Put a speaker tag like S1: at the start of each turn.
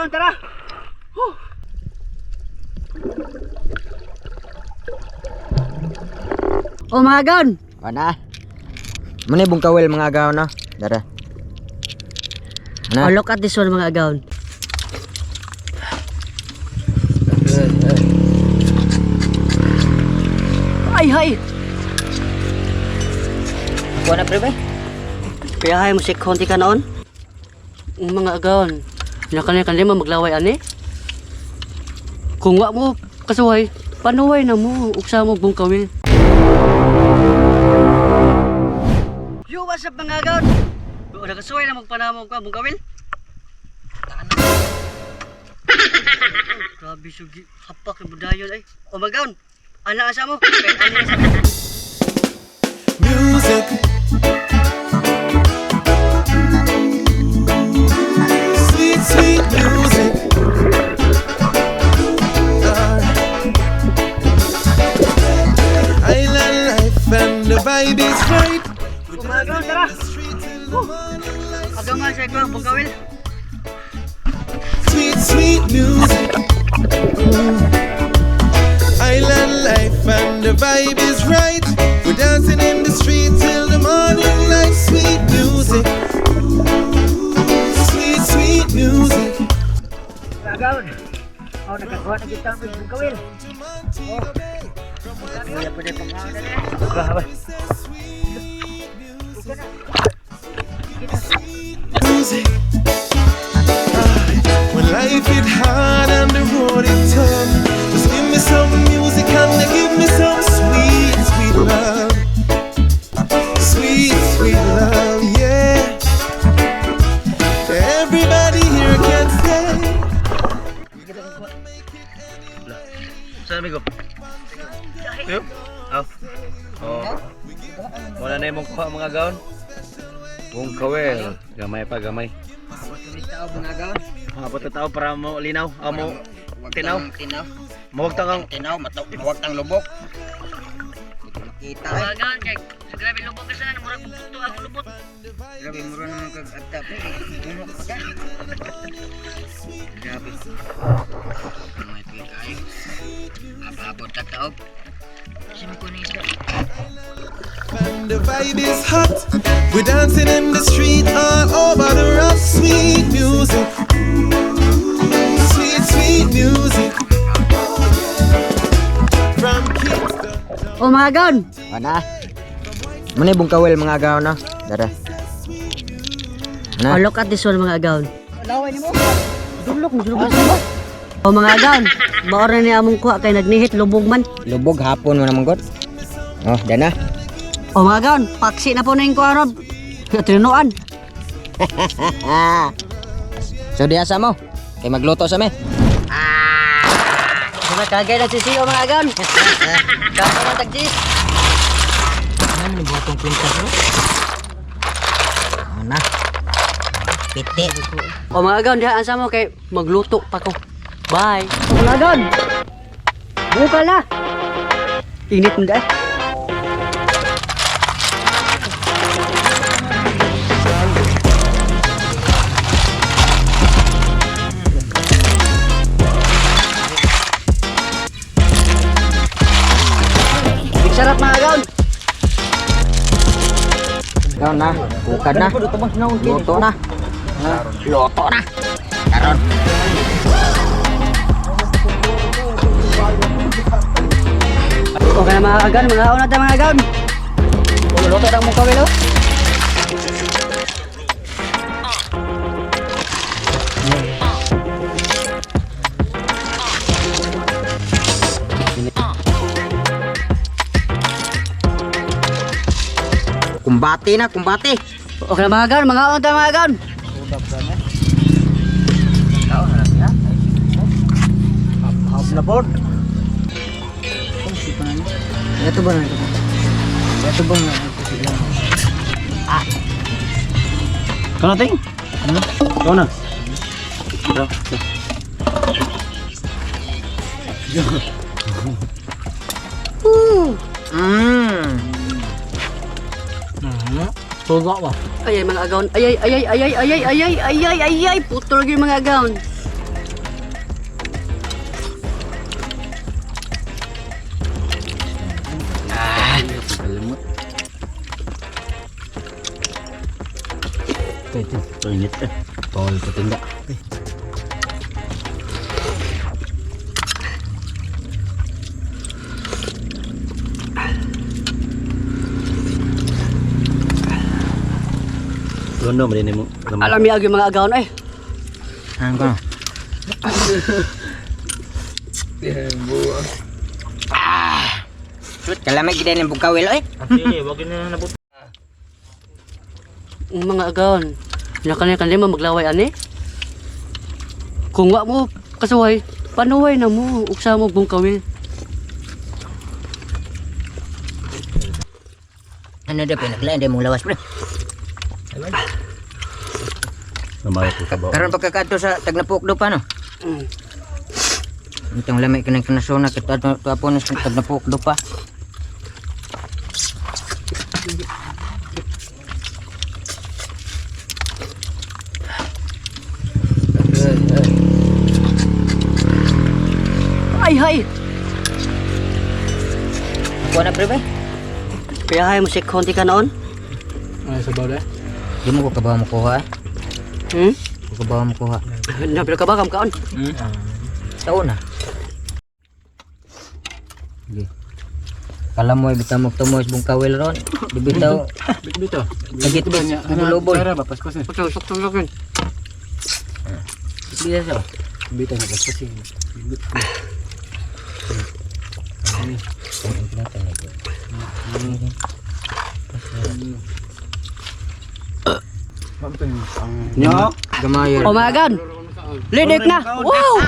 S1: Agaw, tara. Huh. Oh, mga agaw.
S2: O na. Muna yung bungkawil, mga agaw, no? Dara.
S1: Oh,
S2: Na.
S1: look at this one, mga agaw. Ay, hay.
S2: Kuha na, pre, bay.
S1: Kaya hay mo si konti ka noon. Ang mga agaw. Nakanay kanil mo maglaway ani. Kung wa mo kasuway, panuway na mo uksa mo bungkawil. Yo, what's up, mga agaw? Wala kasuway na magpanamog ka bungkawil. Grabe sugi, hapak yung budayon ay. O magaon, ana asa mo? Kay ano asa mo?
S3: Music. Sweet, sweet music. Island life and the vibe is right.
S1: O mga agaw, tara.
S3: Street till the morning light.
S1: Agaw nga sa ikaw, bungkawil.
S3: Sweet, sweet music. Island life and the vibe is right. We're dancing in the street till the morning light. Sweet music. Sweet, sweet music.
S2: Agaw. Oh, nakakuha na kita ng bungkawil. Kuya, pwede pang na na.
S3: Music. Ah, when life it hard and the road it tough, just give me some music and give me some sweet, sweet love. Sweet, sweet love, yeah. Everybody here can stay.
S4: Saan, amigo? Yo? Oh. Oh. Wala na yung kuha, mga gaon. Buong kawel. Gamay pa, gamay.
S2: Tao, mga agaw.
S4: Mga puto tao para mo linaw. Amo tinaw.
S2: Tinaw.
S4: Mawag tangang
S2: Tinaw, mawag tang lubok. Hindi ko makita eh.
S1: Mga agaw, kay grabe lubog ka sana, murag puto ako lubot.
S2: Grabe, mura naman kag agta, pre. Dunok pa ka. Grabe. May pili kayo. Ababot ta taob. Sino ko ni isda?
S3: And the vibe is hot. We're dancing in the street all over the rock. Sweet music. Sweet, sweet music. From Kingston.
S1: O mga agaw,
S2: O na. Muna yung bungkawil, mga agaw, no? Dara.
S1: Oh,
S2: Na.
S1: look at this one, mga agaw. Laway nimo. Dulok mo dulok mo. O mga agaw, maora ni among kuha kay nagnihit lubog man.
S2: Lubog hapon mo naman god. Oh, dana.
S1: O mga agaw, paksi na po na yung kuha rob. Trinuan.
S2: So diya sa mo. Kay magluto sa me.
S1: Mga kagay na sisiyo, mga agaw. Kaya man tagjis.
S2: Ano ni buhatong kwintas no? Oh, na. Piti.
S1: O mga agaw, diha asa mo kay magluto pa ko. Bye. O mga agaw. Bukal na. Init mo dai. Sarap, mga agaw.
S2: Ikaw na. Kukad na. Luto na. Luto na. Karon.
S1: Okay na, mga agaw, mga una tayo, mga agaw. Luto na mong kawil oh.
S2: Kumbate na, kumbate.
S1: Okay na, mga agaw, mga una tayo, mga agaw.
S2: Na board. Ito ba na ito? Ito ba na ito?
S4: Ikaw na, ting. Ikaw na. Bro.
S2: Tuga ba?
S1: Ay, ay, mga agaw. Ay, ay, ay, ay, ay, ay, ay, ay, ay, ay, ay, ay, puto lagi yung mga agaw.
S4: Ito. Init eh. Tol, patinda. Luno, marin mo.
S1: Alam niya yung mga agaon eh.
S2: Ano ko? Ah! Kalamay gid ng bukawil oy.
S1: Ang mga agaon. Nakanya mo maglaway ani. Kung wa mo kasuway, panuway na mo uksa mo bungkawil.
S2: Ano daw pinaglain dai mong lawas pre.
S4: Namay ko sa
S2: Karon pagkakadto sa tagnapok do pa no. Itong lamay kanang kanasona kita ato apo na sa tagnapok do pa.
S1: Ay hay.
S2: Kuha na pre bay.
S1: Kaya hay mo konti ka noon.
S4: Ay, sa bawla.
S2: Di mo ko kabaw mo kuha.
S1: Hmm?
S2: Ko kabaw mo kuha.
S1: Nabila ka ba kam kaon?
S2: Taon na. Sige. Kalamoy bitaw mo tumoy sa bungkawil ron. Di bitaw
S4: Bito.
S2: Sagit bulobol.
S4: Sara ba paspas eh.
S1: Sakto sakto sakto.
S2: Bisa sa.
S4: Bito na paspas eh.
S1: Nyo.
S2: Gamay.
S1: Oh mga agaon. Lidik na. Wow!